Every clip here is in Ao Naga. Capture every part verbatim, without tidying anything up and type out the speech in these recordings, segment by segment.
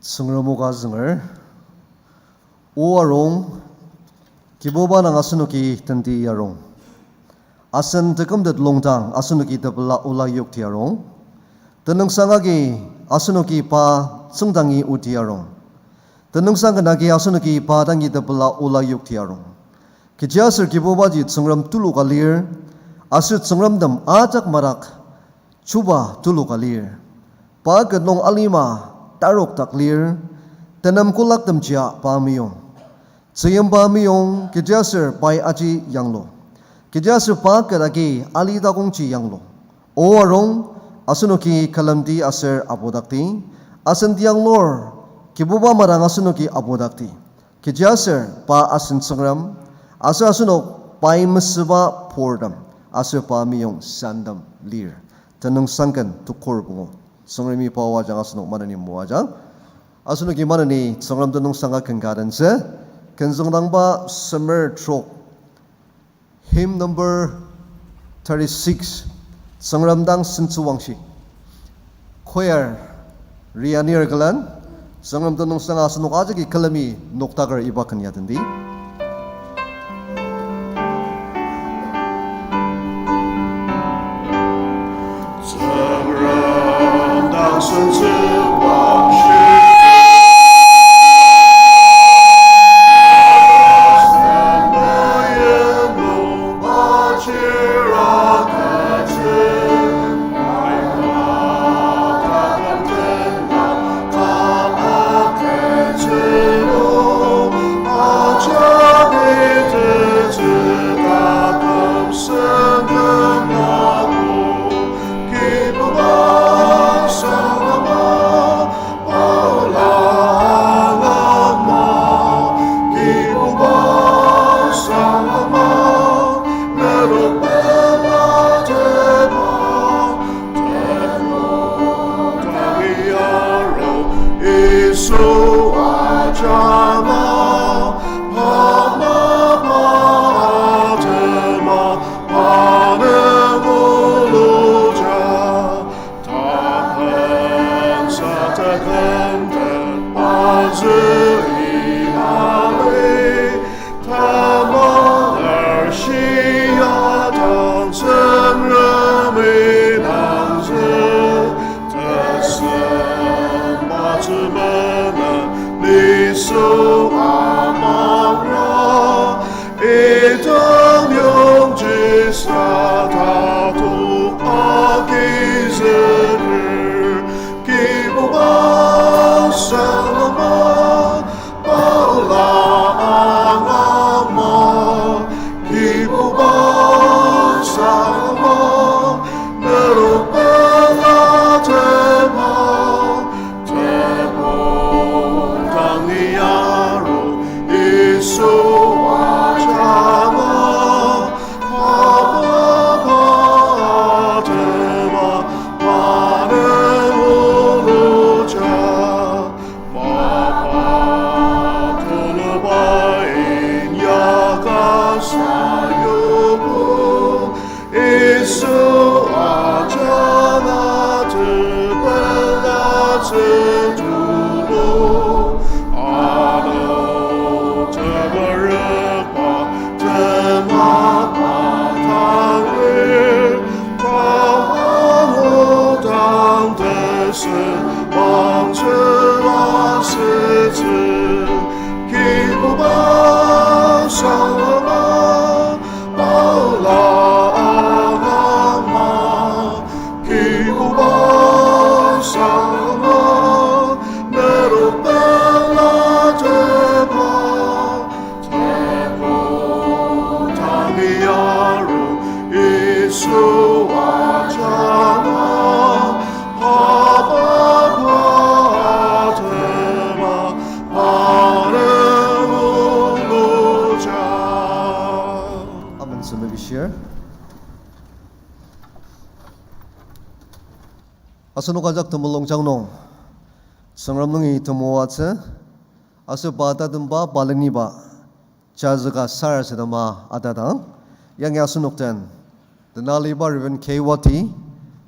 Tsüngrem o ka zünger. O arung, Kibuba nang asenoki tenti arung. Asen tekümtet lungdang asenoki tepela ola yokti arung. Tenüngsang agi asenoki pa tsüngdangi oti arung. Tenüngsang ken agi asenoki pa dangi tepela ola yokti arung. Kechiaser Kibubaji Tsüngrem tulu ka lir, aser tsüngremtem ajak madak chuba tulu ka lir. Pa ket nung alima tarok dak lir, tenem kolaktemjia pa meyong. Tzüyimba meyong, kechiaser pai aji yanglu. Kechiaser pa ket agi ali takongji yanglu. O arung, asenoki külemdi aser apudakti, asen tianglur, Kibuba madang asenoki apudakti. Kechiaser pa asen Tsüngrem, aser asenok pai mesüba purtem, aser pa meyong santem lir. Tenüngsang ken tukur pungu. Tsüngremi pa o ajak asenok maneni moajang. Asenoki maneni Tsüngrem tenüngsang ka ken ka dentsü. Ken züngdangba semer trok. Hymn number thirty-six. Tsüngrem dang sentsüwangshi. Choir, Rianir külen, Tsüngrem tenüngsang asenok ajaki külemi noktaker iba ken ya tenti. Tsüngrem dang sentsüwangshi. Item yongji sata tok agizüker, Kibuba salama, paola angama, Kibuba salama, nerok pela tema, Tebu tangi aru Yisu ajanga, Papa atema pane uluja, Papa tuluba inyaka sayubu, Yisu ajanga tepela tsütulu, ano temerükba temaba tangir, tangu tang tesen bangtsüla sütsü, Kibuba salama, paola angama, Kibuba salama, nerok pela tema, tebu tangi aru Yisu ajanga, Papa atema pane uluja. Amen, sümübishir. Asenok ajak temulungjang nung, Tsüngrem nungi temoatsü, aser pa tatemba, pa leniba, jazüka sarasadema atadang, yangi asenok den, Denali iba Reverend K Wati,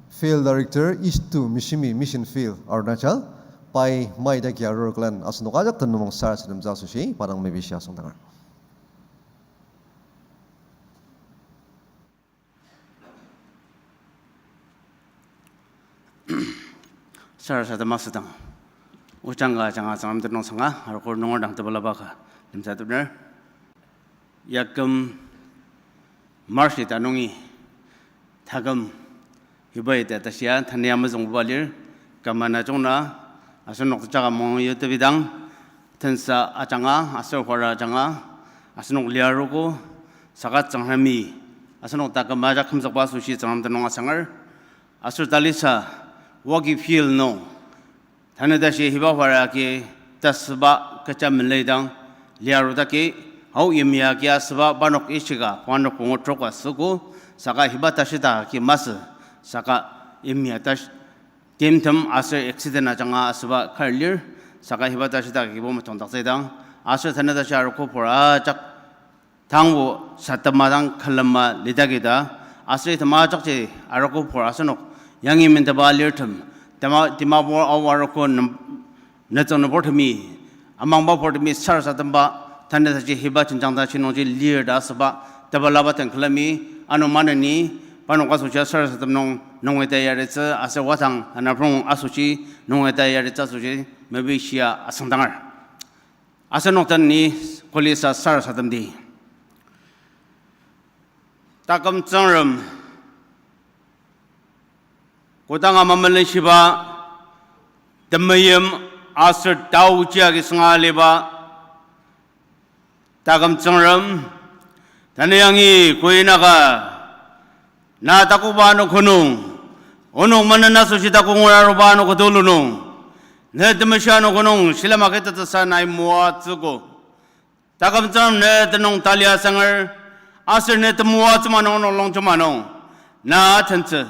Field Director, East two Mishimi Mission Field, Arunachal, pai mai daki arur külen asenok ajak tenüng sarasademtsü asoshi pa dang mepishi asüngdanger. Sarasadem asüdang. Ojang ka ajanga Tsüngrem tenüng sanga, arogo nunger dang tepelaba ka lemsatepner. Yaküm March ita nungi taküm iba ita tashia tanü ya mezüngbuba lir, kümana jungna asenok tejaka mung yutepidang, tensa ajanga, aser hora ajanga, asenok liarogo, saka Tsüngremi asenok taküm ajak kümzükba asoshi Tsüngrem tenüng asanger, aser talisa wagi field nung tanü tashi hiba hora agi tasüba kecha menlidang liarudaki, hau yimya agi asüba parnok ishika, parnok pungu trok asüogo, saka hiba tashi ta agi masü, saka yimya tash-, timtem aser accident ajanga asüba kar lir, saka hiba tashi ta agi bo metongdaktsüdang, aser tanü tashi arogo pur ajak tangbo satema dang külema lidaki ta, aser item ajakji arogo pur asenok yangi menteba alirtem, tema, Dimapur Ao arogo nem-, netsüng nüburtemi, amangba purtemi sarasademba, tanü tashi hiba jenjang ta shinungji lir ta asüba, tepelaba den külemi, ano maneni, parnok asoshi sarasadem nung nungi ta yaritsü, aser wadang anaprong asoshi nungi ta yaritsü asoshi mepishia asüngdanger. Asenok den ni kolisa sarasademdi. Taküm Tsüngrem, kodanga mamelenshiba, temeim aser taoji agi sünga aliba, taküm Tsüngrem, tanü yangi koinaka, na takoba ano konung, onok menen asoshi takok ngur aruba ano kotulu nung, ne temeshi ano konung shilem agitettsüsa nai moatsüogo. Taküm Tsüngrem, ne tenüng tali asanger, aser ne temoatsü ma nung onok longjema nung na tentsü,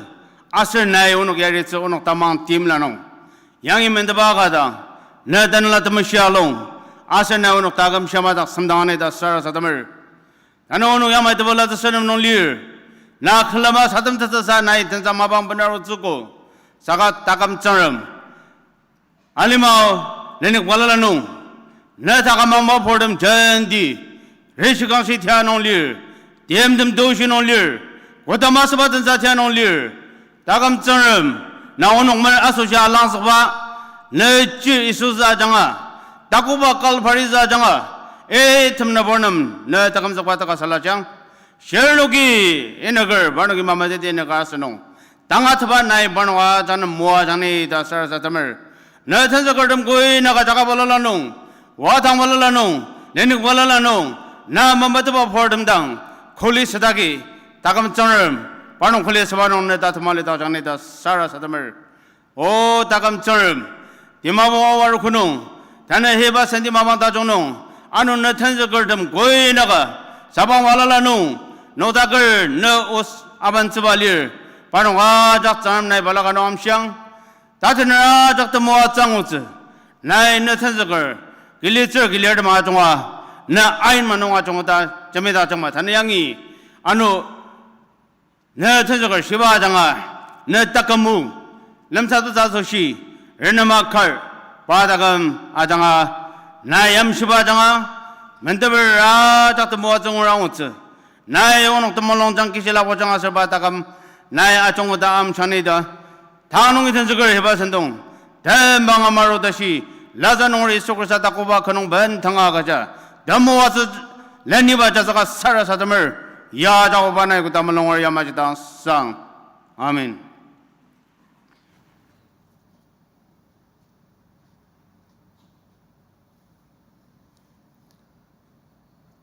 aser nai onok yaritsü onok tamang timla nung yangi menteba ka dang, ne Tanela Temeshi alung, aser nai onok taküm shia madak semdang ani ta sarasademer. Tanü onok yamai tepela tesünem nung lir, na külema sademtettsüsa nai tensa mapang benarutsüogo. Saka taküm Tsüngrem, alimao, lenik balala nung, ne taküm mangba purtem jenti, rishikangshi tia nung lir, timtem doshi nung lir, kodama süba tensa tia nung lir, taküm Tsüngrem, na onok mer asoshi alangzükba, ne chir Yisu zü ajanga, takoba Kalvari zü ajanga, item nübur nem ne takümzükba taka salajang. Shirnoki inyaker, parnoki mamateti inyaka asünung, tangatetba nai parnok ajak nem moajang ni ta sarasademer. Ne tenzükertem koinaka jaka balala nung, wadang balala nung, lenik balala nung, na mamateba purtem dang kuli südaki, taküm Tsüngrem, parnok kuli süba nung ne tatema lidakjang ni ta sarasademer. O taküm Tsüngrem, Dimapur Ao arogo nung, tanü hiba senti mapang tajung nung, ano ne tenzükertem koinaka, sabang balala nung, notaker ne os abentsüba lir, parnok ajak Tsüngrem nai balaka nung amshiang, tatener ajak temoatsü angutsü, nai ne tenzüker, kilitsür kilirtem ajunga, ne ain manung ajunga ta jemita jangma tanü yangi, ano ne tenzüker shiba ajanga, ne taküm o, lemsateptsü asoshi, renema kar, pa taküm ajanga, nai yamshiba ajanga, menteper ajak temoatsü ngur angutsü, nai onok temulung jang kishilabo jang aser pa taküm, nai ajunga ta amshiang ni ta, tang nungi tenzüker hiba sentong, tembang amaru tashi, laza nunger Yisu Khrista takoba kü nung bendanga agüja, temoatsü leniba jazüka sarasademer, ya Jakoba nai koda mulunger yamaji dang sang. Amen.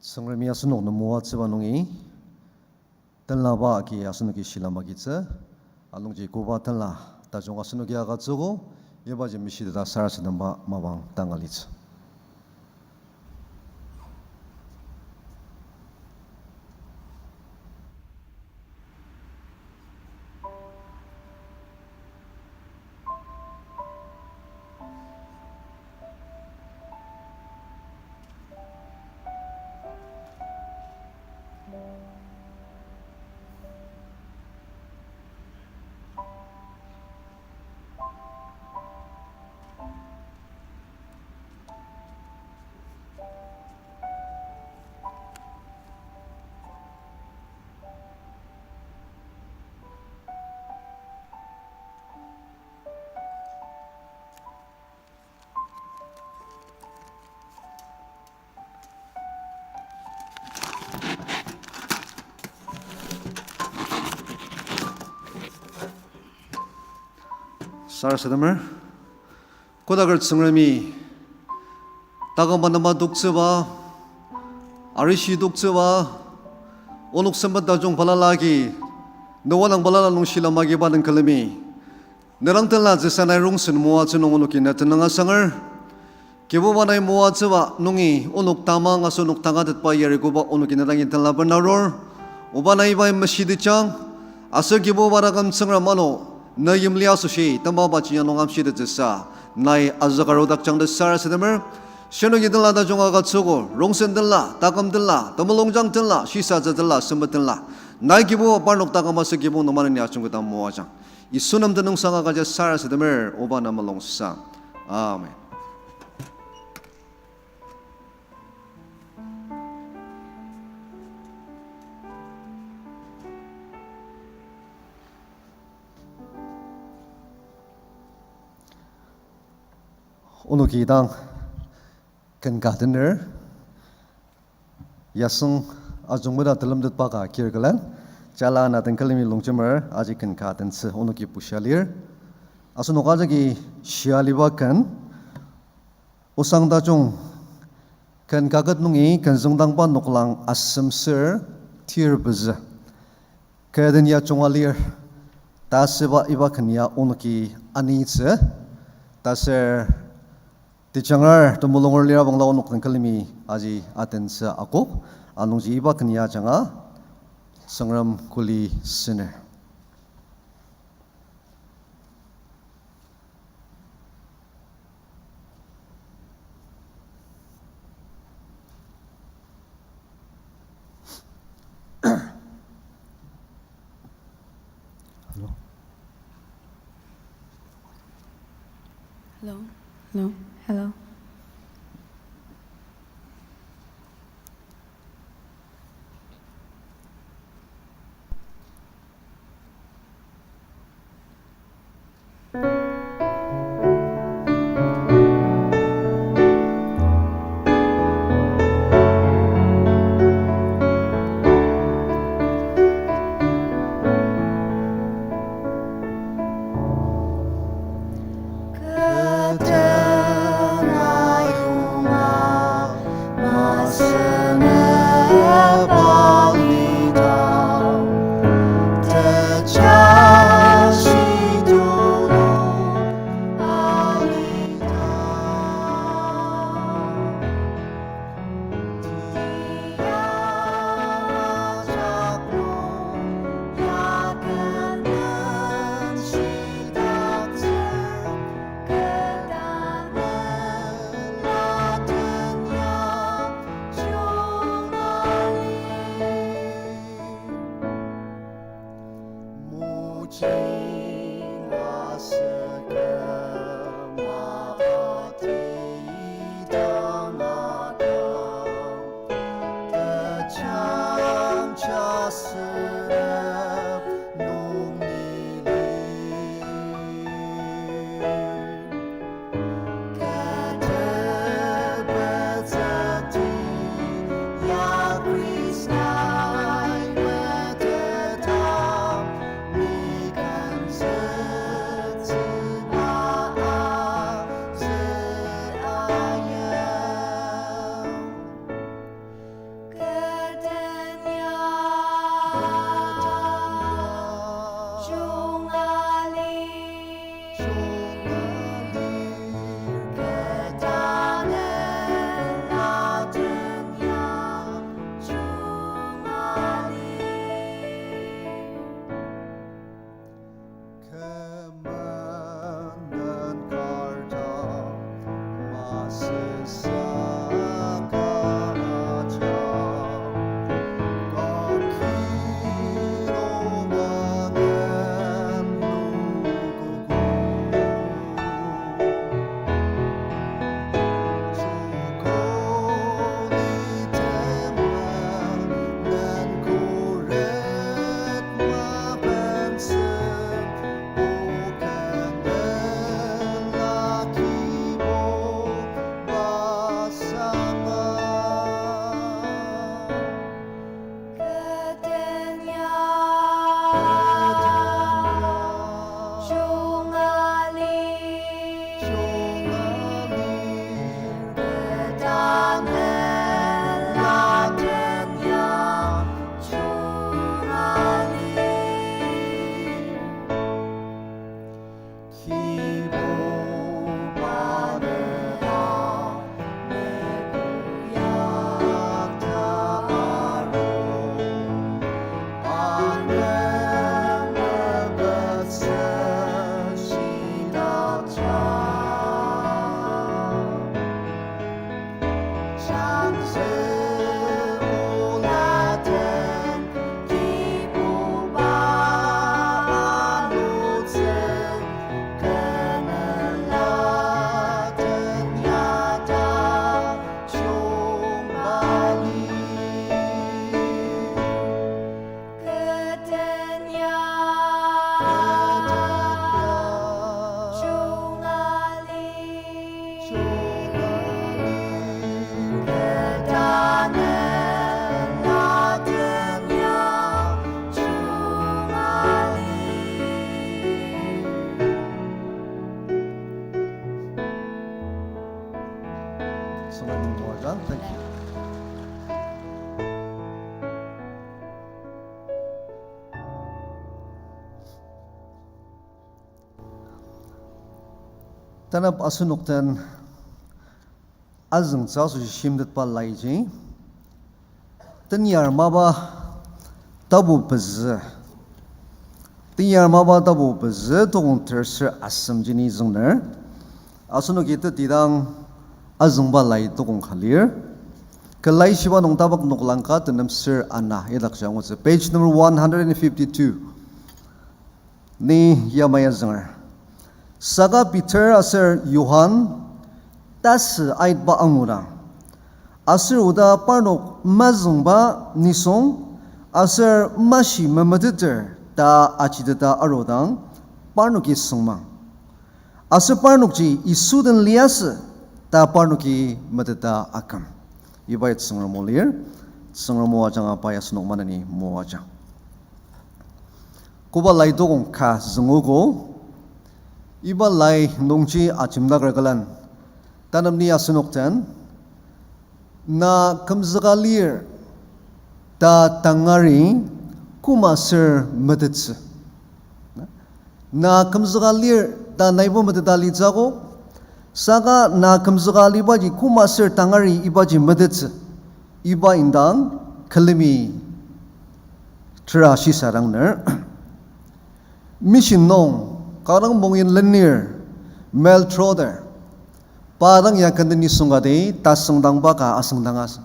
Tsüngremi asenok nem moatsüba nungi, tenlaba agi asenoki shilem agitsü, anungji koba tenla tajung asenoki agütsüogo, ibaji meshiteta sarasademba mapang tang alitsü. Sarasademer, kodaker Tsüngremi, taküm manama toktsüba, arishi toktsüba, onok sempet tajung balala agi, ne wanang balala nung shilem agiba den külemi, ne dang tenla tsüsa nai rongsen moatsü nung onoki ne tenüng asanger. Kibuba nai moatsüba nungi onok tamang aser onok tangatetba yarikoba onoki ne dangi tenla bena arur. Oba nai ibai meshitejang, aser Kibuba taküm Tsüngrem ano, ne yimli asoshi temaba jiya nung amshitettsüsa, nai azükarudakjang ta sarasademer. Shinoki tenla tajung agütsüogo, rongsen tenla, taküm tenla, temulungjang tenla, shisatsü tenla, sempet tenla, nai Kibuba parnok taküm aser kibong nung maneni ajungketa moajang. Yisu nem tenüngsang agüja sarasademer, Oba na mulungsang. Amen. Onoki dang ken ka tener, yasüng ajungmeta telemtetba ka kir külen, jala na den külemi longjemer aji ken ka tentsü onoki bushia lir. Asenok ajaki shia aliba ken, Osang tajung ken kaket nungi kenzüngdangba noklang asem ser tir pezü. Kü den ya junga lir, ta asüba iba ken ya onoki anitsü, ta ser tejanger temulungur lira bangla onok den külemi aji atentsü akok, anungji iba ken ya ajanga Tsüngrem kuli sener. Hello. Hello. Hello. Hello. Thank you. Tanap asenok den azüngtsü asoshi shimtetba laiji, Tenyar mapa tapu pezü. Tenyar mapa tapu pezü tokong terser asem jini züngner. Asenoki tetidang azüngba lai tokong ka lir. Kü laishiba nung tapak noklang ka tenem ser ana idakji angutsü. Page number one hundred and fifty-two. Ni yamai azünger. Saka Peter aser Johan tasü aitba angudang, aser oda parnok mazüngba nisung aser mashi memeteter ta ajiteta arudang, parnoki süngmang. Aser parnokji Yisu den liasü ta parnoki meteta aküm. Ibai Tsüngrem o lir, Tsüngrem o ajanga pai asenok maneni moajang. Koba lai tokong ka züngogo, iba lai nungji ajemdaker külen, tanep ni asenok den, na kümzüka lir ta tangari koma ser metettsü. Na kümzüka lir ta naibo meteta litsü akok, saka na kümzüka alibaji koma ser tangari ibaji metettsü. Iba indang külemi tera shisadangner. Mission nung kanga dang mongyin lenir, Mel Trotter, pa dang ya kenden nisung kati tasüngdangba ka asüngdang asü.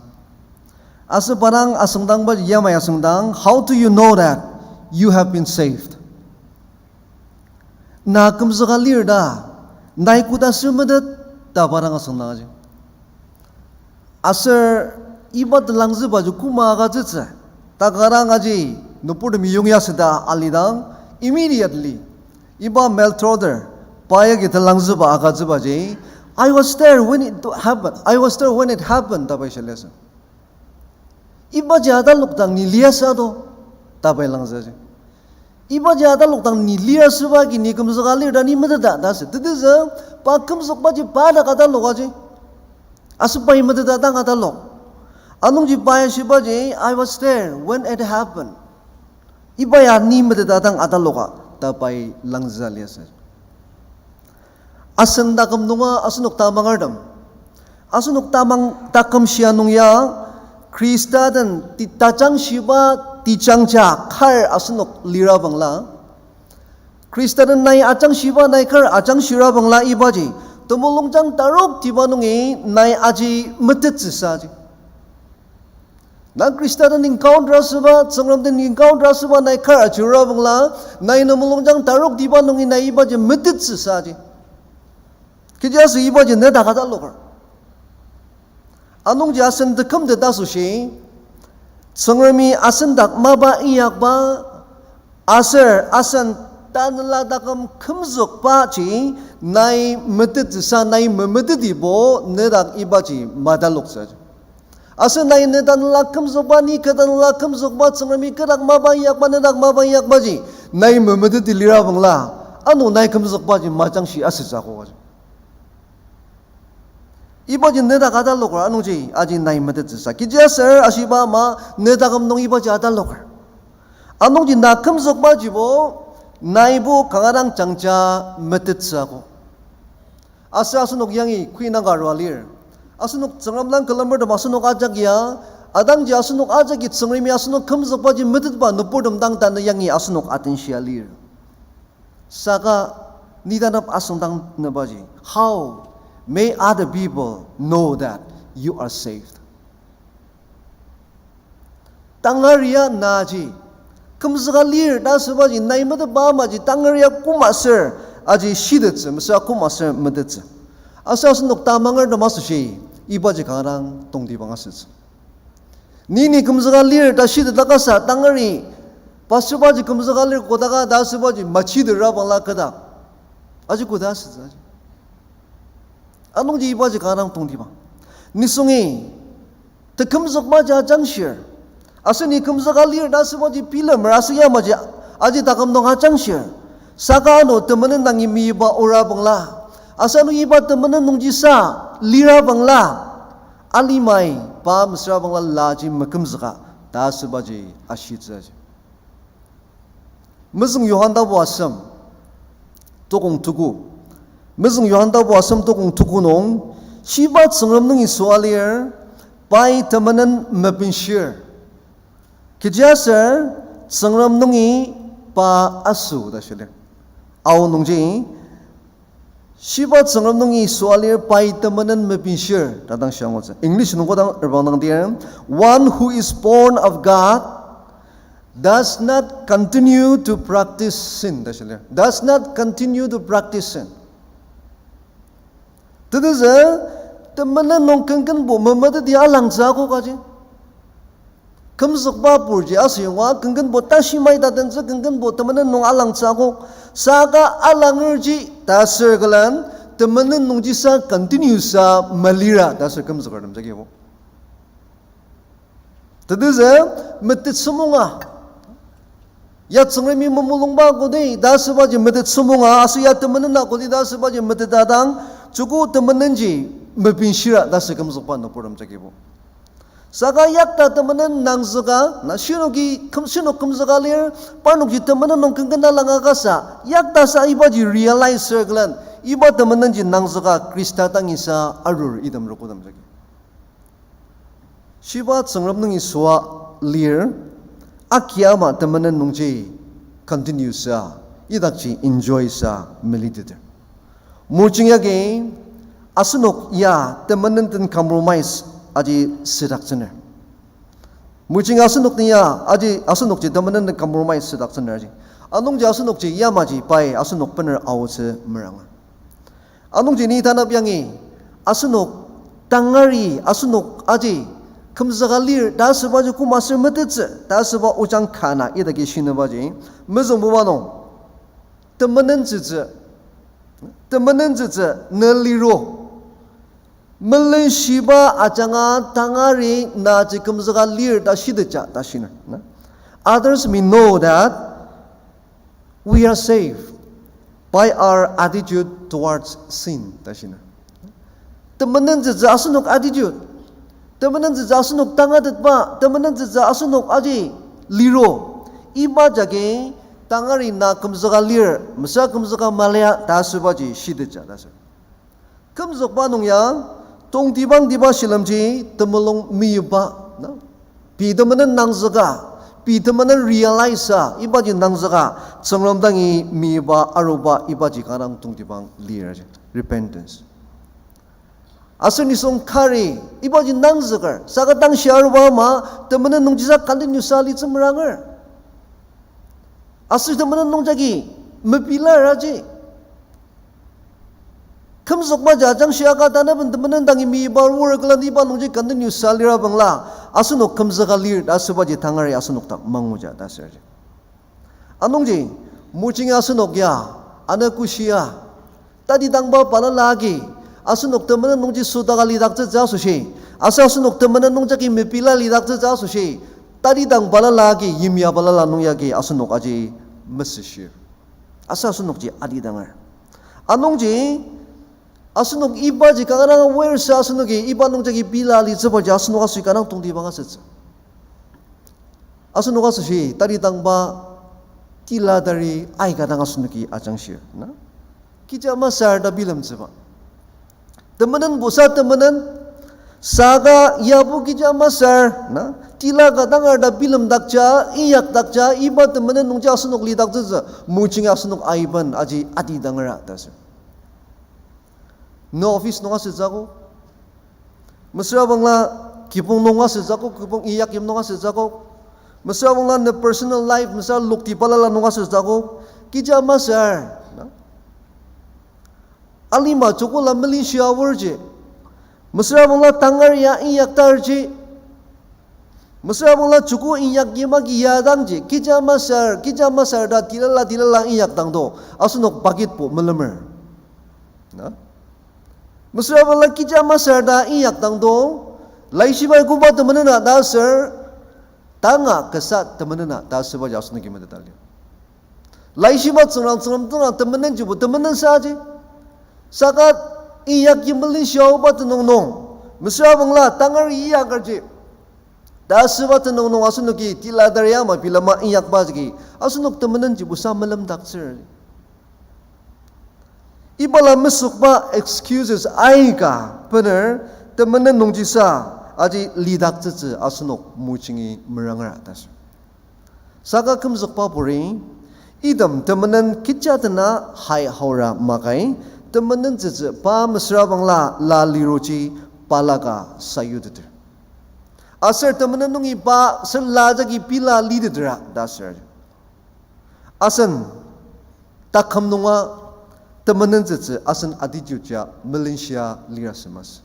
Aser pa dang asüngdangba yamai asüngdang, how do you know that you have been saved? Na kümzüka lir ta, nai koda ser metet ta pa dang asüngdang aji. Aser iba telangzübaji koma agütsütsü ta kanga dang aji nüburtemi yongya süta alidang, immediately iba Mel Trotter pa yagi telangzüba agütsübaji, I was there when it happened, I was there when it happened ta pai shia liasü. Ibaji atalok dang ni liasü to ta pai langzüji. Ibaji atalok dang ni liasüba agi ni kümzüka lir ta ni meteta ta asü. Tetezü pa kümzükbaji pa dak atalok aji. Aser pai meteta dang atalok. Anungji pai ashibaji, I was there when it happened. Iba ya ni meteta dang ataloka ta pai langzüa liasü. Asen taküm nunga asenok tamangertem, asenok tamang taküm shia nung ya, Khrista den ti- tajangshiba tejangja kar asenok lira bangla, Khrista den nai ajangshiba nai kar ajangshira bangla ibaji, temulungjang taroktiba nungi nai aji metettsüsaji. Na Khrista den encounter asüba, Tsüngrem den encounter asüba nai kar ajira bangla, nai temulungjang taroktiba nungi nai ibaji metettsüsaji. Kechiaser ibaji nedak ataloker. Anungji asen tekümtet asoshi, Tsüngremi asen dak mapa inyakba, aser asen tanela taküm kümzükbaji nai metettsüsa nai memetetibo nedak ibaji mataloktsü. Aser nai ne tanela kümzükba, ni kü tanela kümzükba, Tsüngremi kü dak mapa inyakba, nedak mapa inyakbaji nai memeteti lira bangla, ano nai kümzükbaji majangshi asütsü akobaji. Ibaji nedak ataloker, anungji aji nai metettsüsa. Kechiaser ashiba ama nedak küm nung ibaji ataloker. Anungji na kümzükbajibo, naibo kanga dang jangja metettsü ako. Aser asenok yangi koi nanga arua lir. Asenok Tsüngrem dang külemertem asenok ajak ya, adangji asenok ajaki Tsüngremi asenok kümzükbaji metetba nüburtem dang tanü yangi asenok atenshia lir. Saka ni tanap asüngdang nübaji, how may other people know that you are saved? Tangaria naji, kümzüka lir ta asübaji, nai metetba amaji tangaria koma ser aji shitettsü, mesüra koma ser metettsü. Aser asenok tamangertem asoshi, ibaji kanga dang tongtibang asütsü. Ni ni kümzüka lir ta shiteta kasa tangari, pastorbaji kümzüka lir kodaka ta asübaji machitera bangla kü dak aji koda asütsü aji. Anungji ibaji kanga dang tongtibang. Nisungi tekümzükbaji ajangshir. Aser ni kümzüka lir ta asübaji bilemer aser yamaji aji taküm nung ajangshir. Saka ano temenen dangi meyipa ora bangla, aser ano iba temenen nungji sa lira bangla, Alimai pa mesüra bangla laji mekümzüka ta asübaji ashitsü aji. Mezüng Johan tapu asem, tokong tuku. Mezüng Johan tapu asem tokong tuku nung, shiba Tsüngrem nungi süa lir, pai temenen mepinshir. Kechiaser Tsüngrem nungi pa aso ta shia lir. Ao nungji, shiba Tsüngrem nungi süa lir pai temenen mepinshir ta dang shia angutsü. English nung kodang erbang dang dir, one who is born of God does not continue to practice sin ta shia lir. Does not continue to practice sin. Tetezü, temenen nung kenkenbo memeteti alangtsü akok aji. Kümzükba purji asüyonga kenkenbo tashi mai tatentsü kenkenbo temenen nung alangtsü akok. Saka alangerji ta asür külen, temenen nungji sa continue sa malira ta asür kümzükertem jagibo. Tetezü, metetsemonga. Ya Tsüngremi memulungba kodi ta asübaji metetsemonga, aser ya temenena kodi ta asübaji metetadang, joko temenenji mepinshira ta asü kümzükba nüburtem jagibo. Saka yakta temenen nangzüka, na shinoki küm-, shinok kümzüka lir, parnokji temenen nung kenkena langakasa, yaktasa ibaji realize circle-en, iba temenenji nangzüka Khrista dangisa arur item rokotem jagi. Shiba Tsüngrem nungi süa lir, akia ama temenen nungji continue sa, idakji enjoy sa meliteter. Murjing yagi asenok ya temenen den compromise aji südaktsüner. Murjing asenok den ya aji asenokji temenen den compromise südaktsüner aji. Anungji asenokji yamaji pai asenok bener aotsü meranger. Anungji ni tanap yangi, asenok tangari, asenok aji kümzüka lir ta asübaji koma aser metettsü ta asüba ojang kana idaki shinibaji, mezüngbuba nung, temenentsütsü, temenentsütsü ne liro, melenshiba ajanga tangari naji kümzüka lir ta shitetja ta shiner, na? Others may know that we are saved by our attitude towards sin ta shiner. Temenentsütsü asenok attitude, temenentsütsü asenok tangatetba, temenentsütsü asenok aji liro, iba jagi tangari na kümzüka lir, mesüra kümzüka malia ta asübaji shitetja ta asür. Kümzükba nung ya, tongtibangtiba shilemji temulung meyiba, na? Pei temenen nangzüka, pei temenen realize-a, ibaji nangzüka, Tsüngrem dangi meyiba aruba ibaji kanga dang tongtibang lir aji, repentance. Aser nisung kari, ibaji nangzüker, saka tangshi aruba ama, temenen nungjisa continue sa litsü meranger. Aser temenen nungjagi mepilar aji. Kümzükbaji ajangshia ka tanaben temenen dangi meyiba arur külen iba nungji continue sa lira bangla, asenok kümzüka lir ta asübaji tangari asenok dak manguja ta asür aji. Anungji, murjingi asenok ya, ana kushia, tatidangba balala agi, asenok temenen nungji südaka lidaktsütsü asoshi, aser asenok temenen nungjagi mepila lidaktsütsü asoshi, tatidang balala agi, yimya balala nung yagi asenok aji mesüshir. Aser asenokji atidanger. Anungji, asenok ibaji kanga dang aware sa asenoki iba nungjagi pila litsübaji asenok asoshi kanga dang tongtibang asütsü. Asenok asoshi tatidangba tila tari aika dang asenoki ajangshir, na? Kecha masür ta bilemtsüba. Temenen busa temenen, saka yabo kecha masür, na? Tila ka dangar ta bilemdakja, inyakdakja, iba temenen nungji asenok lidaktsütsü, murjingi asenok aiben aji atidangera ta asür. Ne office nung asütsü akok. Mesüra bangla kibong nung asütsü akok, kibong inyakyim nung asütsü akok. Mesüra bangla ne personal life, mesüra lokti balala nung asütsü akok. Kecha masür, na? Alima joko la melenshia aorji. Mesüra bangla tangar ya inyaktarji. Mesüra bangla joko inyakyim agi ya dangji. Kecha masür, kecha masür ta tilala tilala inyakdangdo. Asenok bucketbo melemer. Na? Mesüra bangla kecha masür ta inyakdangdo. Laishibai koba temenena ta aser, tanga kasa temenena ta asübaji asenoki meteta lir. Laishiba Tsüngrem, Tsüngrem tenüng temenenjibo temenen sa aji. Saka inyakyim melenshia aoba tenüng nung, Mesüra bangla tangari iyakerji ta asüba tenüng nung asenoki tila taria ama bilema inyakba jagi asenok temenenji busa melemdaktsür. Ibala mesükba excuses aika bener temenen nungjisa aji lidaktsütsü asenok mojingi merangera ta asür. Saka kümzükba puri, item temenen kecha dena hai haora makai, temenentsütsü pa mesüra bangla la liroji palaka sayuteter. Aser temenen nungi pa ser la jagi pila litetera ta asür. Asen taküm nunga temenentsütsü asen attitude ya melenshia lira semas.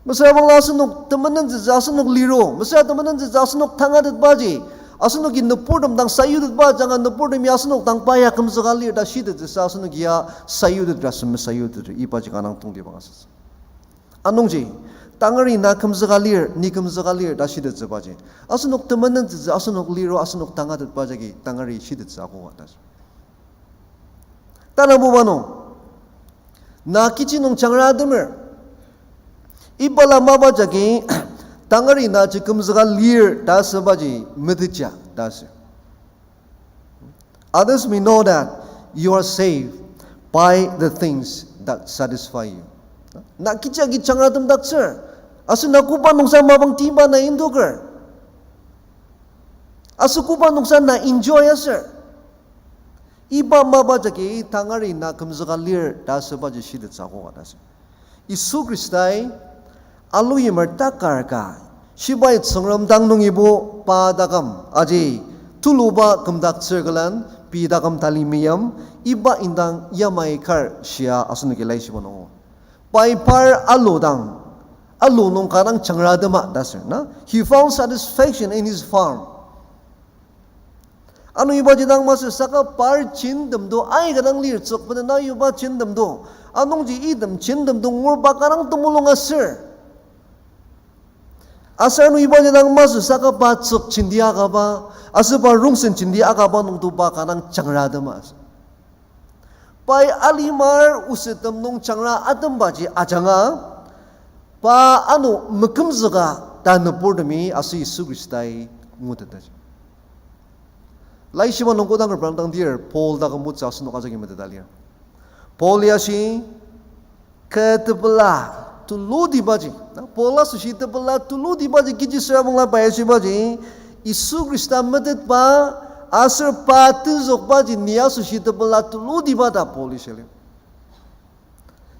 Mesüra bangla asenok temenentsütsü asenok liro, mesüra temenentsütsü asenok tangatetbaji, asenoki nüburtem dang sayutetba ajanga nüburtemi asenok dang pa ya kümzüka lir ta shitettsüsa asenoki ya sayutetra seme sayutetra ibaji kanga tongtibang asütsü. Anungji, tangari na kümzüka lir, ni kümzüka lir ta shitettsübaji, asenok temenentsütsü asenok liro asenok tangatetba jagi tangari shitettsü akoka ta. Tanabuba nung, na kechi nung jangra atemer, ibala mapa jagi tangari naji kümzüka lir ta asübaji metetja ta asür. Others may know that you are saved by the things that satisfy you. Na kechi agi jangra atemdaktsür, aser na koba nungsa mapang tiba na indoker, aser koba nungsa na enjoy aser. Iba mapa jagi tangari na kümzüka lir ta asübaji shitettsü akoka ta asür. Yisu Khristai aluyimer takar ka, shibai Tsüngrem dang nungibo pa taküm aji tuluba kümdaktsür külen, pei taküm tali meyim, iba indang yamai kar shia asenoki laishiba nungo. Pai par alu dang, alu nung kanga dang jangra atema ta asür na. He found satisfaction in his farm. Ano ibaji dang masü saka par chintemdo aika dang lir tsük bena na yuba chintemdo. Anungji item chintemdo ngur pa kanga dang temulung aser. Aser ano ibaji dang masü saka pa tsük chindi akaba, aser pa rongsen chindi akaba nungdo pa kanga dang jangra atema asü. Pai alimar osettem nung jangra atembaji ajanga, pa ano mekümzüka ta nüburtemi aser Yisu Khristai ngutetaji. Laishiba nung kodang reprangdang dir Paul dak motsü asenok ajaki meteta lir. Paul ya shi, kü tepela tulutibaji, na, Paul asoshi tepela tulutibaji kechi süra bangla pai ashibaji, Yisu Khrista metetba aser pa tenzükbaji ni asoshi tepela tulutiba ta Paul-i shia lir.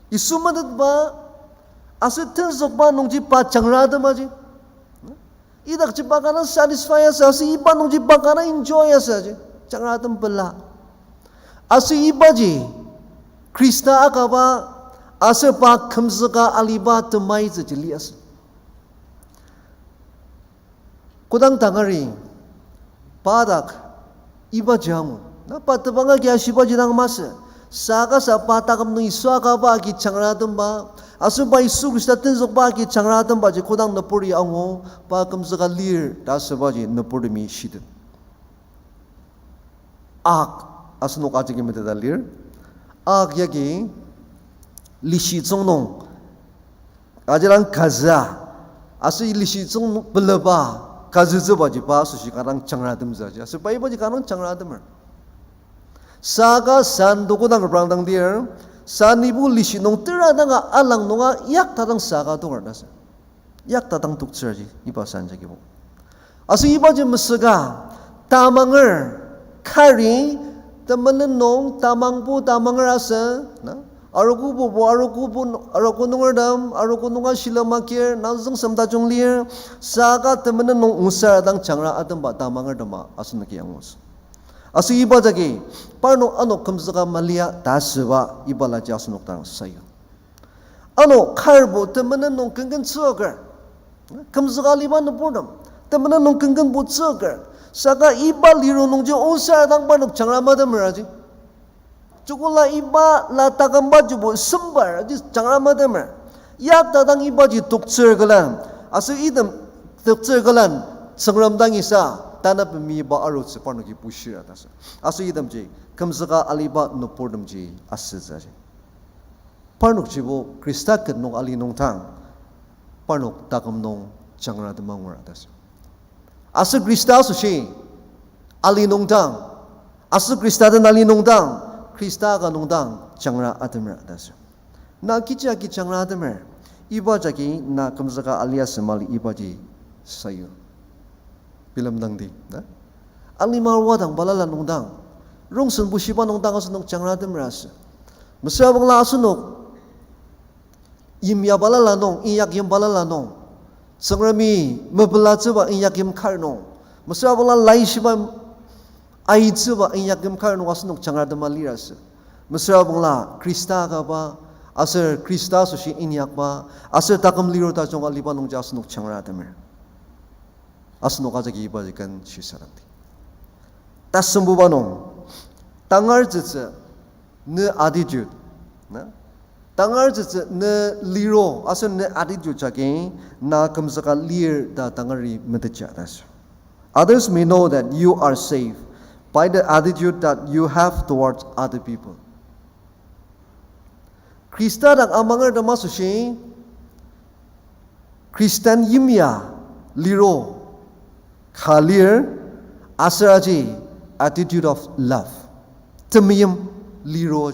Yisu metetba aser tenzükba nungji pa jangra atemaji, idakji pa kanga dang satisfy asü, aser iba nungji pa kanga dang enjoy asüji jangra atem pela. Aser ibaji Khrista akaba aser pa kümzüka aliba temaitsüji liasü. Kodang tangari pa dak ibaji angu, na pa tebang agi ashibaji dang masü, saka sa pa taküm nung Yisu akaba agi jangra atemba, aser pa Yisu Khrista tenzükba agi jangra atembaji kodang nüburi angu, pa kümzüka lir ta asübaji nüburtemi shitet. Ak, asenok ajaki meteta lir. Ak yagi lishitsüng nung, aji dang kazü, aser lishitsüng nung peleba, kazütsübaji pa asoshi kanga dang jangra atemtsüji, aser pa ibaji kanga dang jangra atemer. Saka san to kodang reprangdang dir, san ibo lishi nung tera danga alang nunga yakta dang saka tonger ta asü. Yakta dang toktsürji iba san jagibo. Aser ibaji mesüka, tamanger, kari, temenen nung tamangbo tamanger asü, na, arogobubo, arogobo, arogo nungertem, arogo nunga shilem akir, na züngsem tajung lir, saka temenen nung ongsar dang jangra atemba tamangertema asenoki angutsü. Aser iba jagi, parnok ano kümzüka malia ta asüba ibalaji asenok dang sayu. Ano karbo temenen nung kenken tsüker, kümzüka aliba nüburtem, temenen nung kenkenbo tsüker, saka iba liro nungji ongsar dang parnok jangra matemeraji. Joko la iba la takümbajibo sembar aji jangra matemer. Yakta dang ibaji toktsür külen, aser item toktsür külen, Tsüngrem dang isa, tanü pemiba arutsü parnoki bushira ta asü. Aser itemji kümzüka aliba nüburtemji asütsüji. Parnokjibo Khrista ket nung ali nungdang, parnok taküm nung jangra tema ngura ta sü. Aser Khrista asoshi ali nungdang, aser Khrista den ali nungdang, Khrista ka nungdang jangra atemra ta sü. Na kechi agi jangra atemer, iba jagi na kümzüka alia sü mali ibaji sayu. Bilemdangdi, na? Alima arua dang balala nungdang, rongsen bushiba nungdang asenok jangra atemra sü. Mesüra bangla asenok yimya balala nung, inyak yim balala nung, Tsüngremi mepelatsüba inyak yim kar nung, mesüra bangla laishiba aitsüba inyak yim kar nung asenok jangra atema lira sü. Mesüra bangla Khrista akaba, aser Khrista asoshi inyakba, aser taküm liru tajung aliba nungji asenok jangra atemer. Asenok ajaki ibaji ken shisadangdi. Tasembuba nung, tangar tsütsü ne attitude, na? Tangar tsütsü ne liro, aser ne attitude jagi na kümzüka lir ta tangari metetja ta sü. Others may know that you are saved by the attitude that you have towards other people. Khrista dak amangertem asoshi, Khristan yimya liro ka lir, aser aji attitude of love, temeim liro.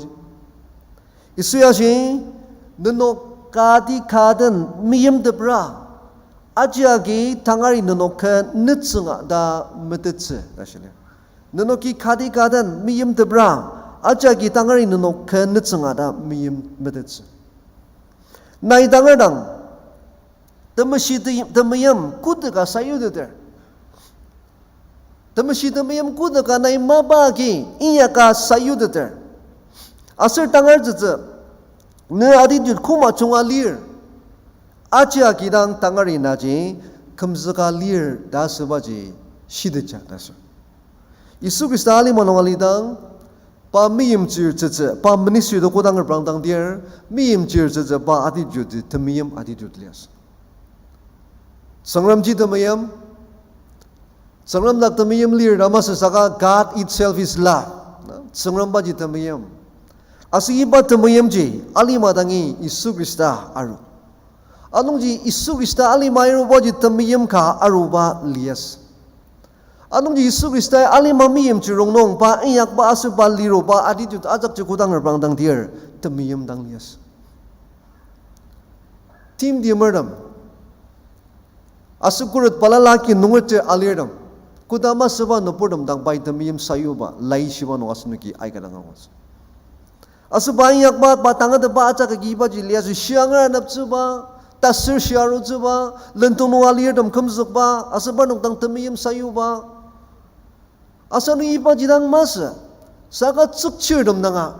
Yisui ashi, nenok kati ka den meimtepra, ajaki tangari nenok ken nütsünga ta metettsü ta shili. Nenoki kati ka den meimtepra, ajaki tangari nenok ken nütsünga ta meim metettsü. Nai tangar dang, temeshi te-, temeim koteka sayuteter. Temeshi temeim koteka nai mapa agi inyaka sayuteter. Aser tangar tsütsü, ne attitude koma junga lir, ajaki dang tangari naji kümzüka lir ta asübaji shitetja ta sü. Yisu Khrista alima nung alidang, pa meimchir tsütsü, pa ministry to kodang reprangdang dir, meimchir tsütsü pa attitude ji temeim attitude liasü. Tsüngremji temeim, Tsüngrem dak temeim lir ta masü saka God itself is love. Na, Tsüngrembaji temeim. Aser iba temeimji alima dangi Yisu Khrista aru. Anungji Yisu Khrista alima arubaji temeim ka aruba liasü. Anungji Yisu Khristai alima meimchir rongnung pa inyakba aser pa liruba attitude ajakji kodang reprangdang dir temeim dang liasü. Timtimertem, aser khuret balala ki nungerji alirtem, kodama süba nüburtem dang pai temeim sayuba laishiba nung asenoki aika dang angutsü. Aser pa inyakba, pa tangatetba ajak agi ibaji liasü shiangra aneptsüba, tasür shiarutsüba, lendong nung alirtem kümzükba, aser parnok dang temeim sayuba. Asenoki ibaji dang masü, saka tsükchirtem danga,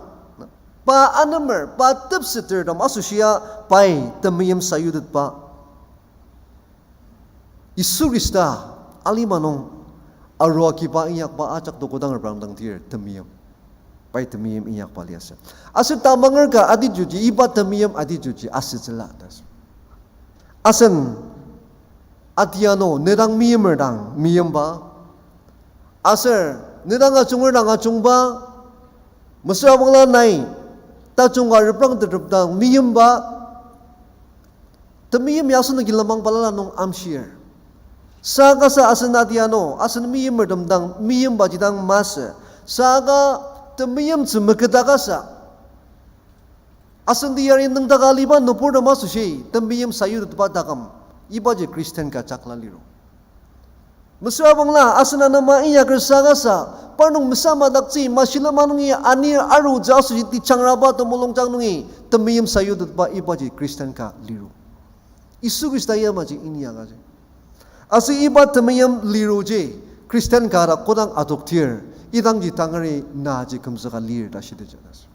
pa anemer, pa tepsetertem asoshia pai temeim sayutetba. Yisu Khrista alima nung arua kiba inyakba ajak to kodang reprangdang dir temeim. Pai temeim inyakba liasü. Aser tamanger ka attitude ji, iba temeim attitude ji asütsüla ta sü. Asen adianu nedang meimer dang meimba, aser nedang ajunger dang ajungba, mesüra bangla nai tajung ka reprangtetrep dang meimba, temeim ya asenoki lenmang balala nung amshir. Saka sa asen adianu, asen meimertem dang meimbaji dang masü. Saka temeimtsü meketaka sa, asen teyari nüngdaka aliba nüburtem asoshi temeim sayutetba taküm, ibaji Christian ka jakla liru. Mesüra bangla asen anema inyaker saka sa, parnok mesamadaktsü mashilema nungi anir arutsü asoshi techangraba temulungjang nungi temeim sayutetba ibaji Christian ka liru. Yisu Khrista yamaji inyakaji. Aser iba temeim liruji Christian ka dak kodang adoktir, idangji tangari naji kümzüka lir ta shitija ta sü.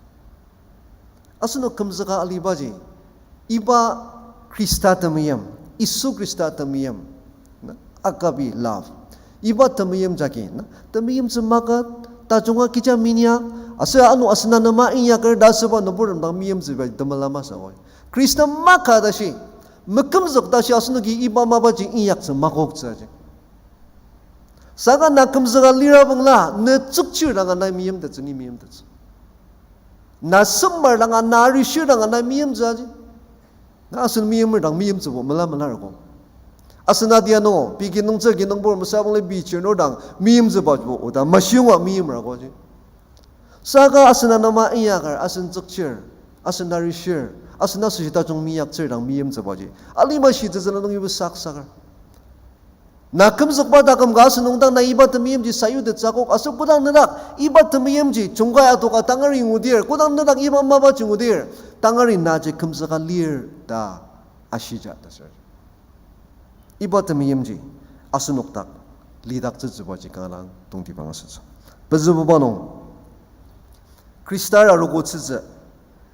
Asenok kümzüka alibaji, iba Khrista temeim, Yisu Khrista temeim, na, agape love. Iba temeim jagi, na, temeimtsü maka, tajunga kecha minyak, aser ano asen anema inyaker ta asüba nüburtem dang meimtsüba temela masü oi. Khrista maka tashi, mekümzük tashi asenoki iba mapaji inyaktsü makoktsü aji. Saka na kümzüka lira bangla, ne tsükchir danga nai meimtettsü, ni meimtettsü. Na semmar danga, na arishir danga nai meimtsü aji. Na asen meimer dang meimtsübo mela melarogo. Asen adi ano, pei kinungtsü kinungbur mesabangli pei chirnur dang meimtsübabo oda mashiyonga meimer agoji. Saka asen anema inyakar, asen tsükchir, asen narishir, asen asoshi tajung meyaktsür dang meimtsübaji alima shitsütsüla nungibo saksaker. Na kümzükba taküm ka asen nung dang na iba temeimji sayutettsü akok, aser kodang nedak iba temeimji jungkai adoka tangari ngudir, kodang nedak iba mapaji ngudir, tangari naji kümzüka lir ta ashija ta sür. Iba temeimji asenok dak lidaktsütsübaji kanga dang tongtibang asütsü. Pezübuba nung, Khrista arogotsütsü,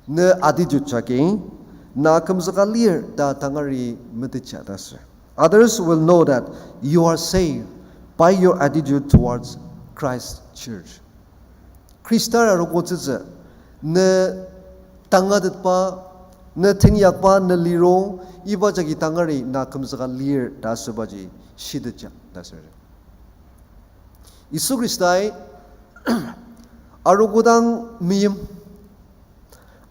ne attitude jagi, na kümzüka lir ta tangari metetja ta sür. Others will know that you are saved by your attitude towards Christ's church. Khrista arogotsütsü, ne tangatetba, ne tenyakba, ne liro, iba jagi tangari na kümzüka lir ta asübaji shitetja ta sür. Yisu Khristai arogo dang meim.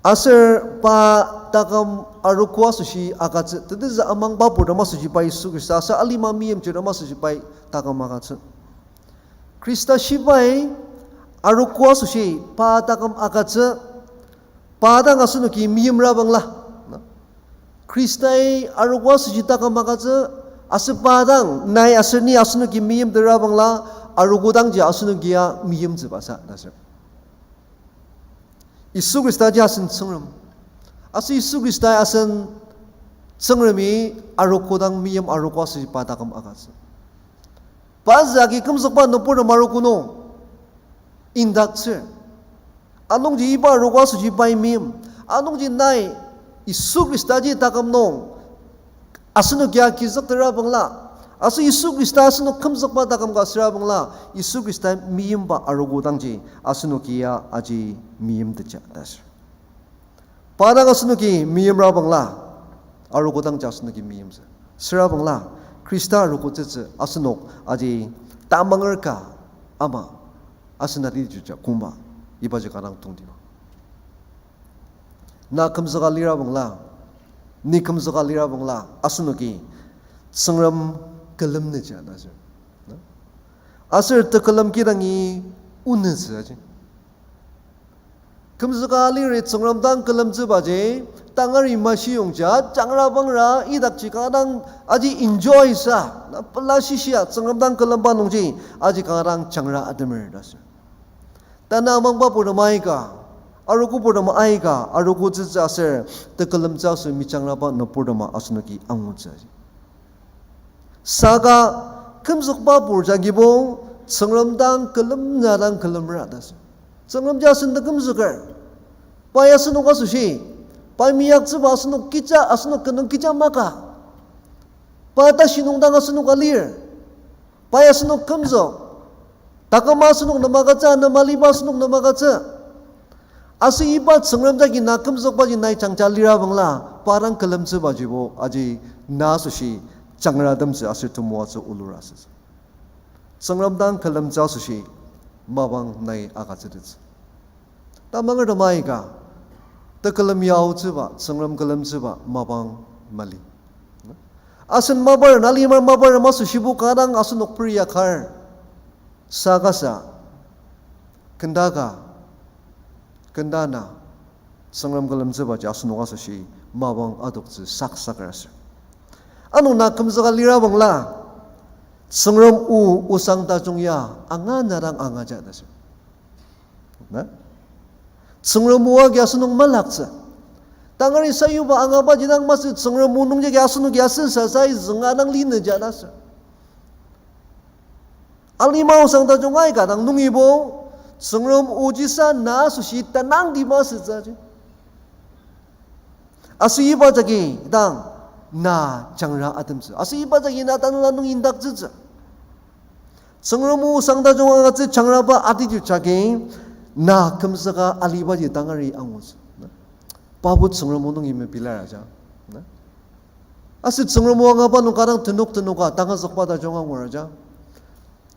Aser pa taküm arogo asoshi agütsü, tetezü amangba purtem asoshi pai Yisu Khrista, aser alima meimchirtem asoshi pai taküm agütsü. Khrista shibai arogo asoshi pa taküm agütsü, pa dang asenoki meimra bangla. Khristai arogo asoshi taküm agütsü, aser pa dang nai aser ni asenoki meimtera bangla, arogo dangji asenoki ya meimtsübasa ta sür. Yisu Khristaji asen Tsüngrem. Aser Yisu Khristai asen Tsüngremi arogo dang meim, arogo asoshi pa taküm agütsü. Pa zü agi kümzükba nüburtem arogo nung indaktsür. Anungji iba arogo asoshi pai meim. Anungji nai Yisu Khristaji taküm nung asenoki ya kizüktera bangla, aser Yisu Khrista asenok kümzükba taküm ka süra bangla, Yisu Khrista meimba arogo dangji asenoki ya aji meimtetja ta sür. Pa dang asenoki meimra bangla, arogo dangji asenoki meimtsü. Süra bangla, Khrista arogotsütsü asenok aji tamanger ka ama asen attitude ja kongba, ibaji kanga dang tongtibang. Na kümzüka lira bangla, ni kümzüka lira bangla, asenoki Tsüngrem külemnüja ta sür. Aser tekülem kidangi onütsü aji. Kümzüka liri Tsüngrem dang külemtsübaji, tangari mashiyongja, jangra bangra, idakji kanga dang aji enjoy sa, na pela shishia Tsüngrem dang külemba nungji, aji kanga dang jangra atemer ta sür. Tanü amangba purtem aika, arogo purtem aika, arogotsütsü aser tekülemtsü aser mejangraba nüburtema asenoki angutsü. Saka kümzükba pur jagibo Tsüngrem dang külemna dang külemra ta sür. Tsüngremji asen tekümzüker. Pai asenok asoshi, pai meyaktsüba asenok kecha, asenok kenung kecha maka. Pa tashi nung dang asenok alir. Pai asenok kümzük. Taküma asenok nem agütsü, nem aliba asenok nem agütsü. Aser iba Tsüngrem jagi na kümzükbaji nai jangja lira bangla, pa dang külemtsübajibo aji na asoshi jangratemtsü aser temoatsü olura asütsü. Tsüngrem dang külemtsü asoshi mapang nai agütsütettsü. Tamangertem aika, tekülem yaotsüba, Tsüngrem külemtsüba mapang mali. Asen maparen, alimar maparen masü shibu kanga dang asenok periakar. Saka sa, kenda ka, kenda na, Tsüngrem külemtsübaji asenok asoshi mapang adoktsü saksaker asür. Ano na kümzüka lira bangla, Tsüngrem o osang tajung ya anga na dang angaja ta sür. Na? Tsüngrem o agi asenok malaktsü. Tangari sayuba angabaji dang masü Tsüngrem o nungjagi asenoki asen sasai zünga dang linüja ta sür. Alima osang tajung aika dang nungibo, Tsüngrem ojisa na asoshi tenangtiba asütsüji. Aser iba jagi dang na jangra atemtsü. Aser iba jagi na tanela nung indaktsütsü. Tsüngrem o osang tajung agütsü jangraba attitude jagi na kümzüka alibaji tangari angutsü. Pabo Tsüngrem o nungi mepilar aja. Aser Tsüngrem o angaba nung kanga dang tenok tenoka tangazükba tajung angur aja.